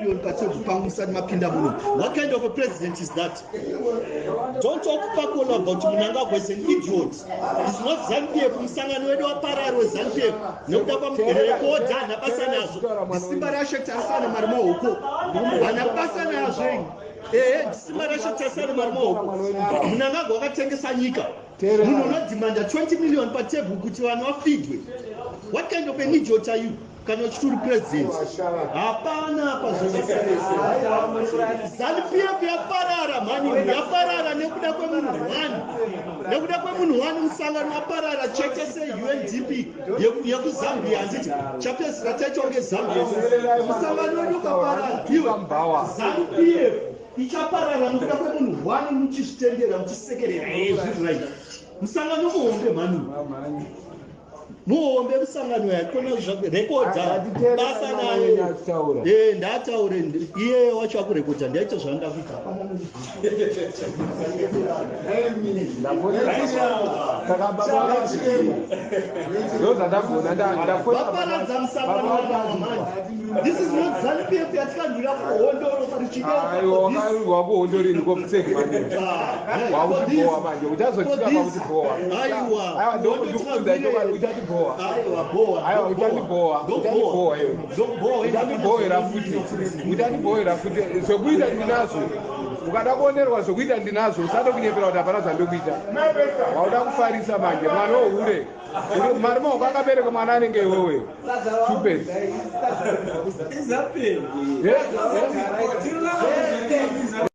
million patebhu pangu musati mapinda muno. What kind of a president is that? Don't talk pakolo about Mnangagwa is an idiot. Is not ZANU-PF. Musangano wedu waparara weZANU-PF nekuda kwarekodha hana basa nazvo. Ndisimba rashe tarisana mari maoko. Hana basa nazvo ini. Ehe, ndisimba rashe tarisana mari maoko. Mnangagwa wakatengesa nyika. Munhu unodhimanda 20 million patebhu kuti vanhu vafidwe. What kind of an idiot are you? Kana uchiti uri president, hapana pazvese. ZANU-PF yaparara mhani, yaparara nekuda kwemunhu one, nekuda kwemunhu one musangano waparara chete seUNDP yekuZambia, handiti? Chapedzisira taita kunge Zambia, musangano wedu ukaparara. Iwe, ZANU-PF ichaparara nekuda kwemunhu one, muchizvitendera, muchisekerera. Zviri right, musangano muhombe mhani, muhombe musangano yakona rekodha basa nayo. Ndataure iye wacho akurekodha, ndaita zvanoda kuita. Saka baba, ndozvandagona. Vaparadza musangano mani. This is not ZANU-PF yatikandwira kuhondo ropa. Aiwa, wakarwa kuhondo rini? Kopuseki manje wakutibhowa manje, uchazosvika pakutibhowa. Aiwa. Aiwa, ndokubvunza chokwadi, uchatibhowa? Aiwa, bhowa. Aiwa, uchandibhowa, uchandibhowa iwe. Uchandibhowera futi, uchandibhowera futi. Zvokuita ndinazvo, ukada kuonerwa zvokuita ndinazvo. Usade kunyepera kuti hapana zvandokuita. Wauda kufarisa manje, mwana wohure. Mari maoko akabereka mwana anenge iwewe, stupid. Izapeni. Eh, eh.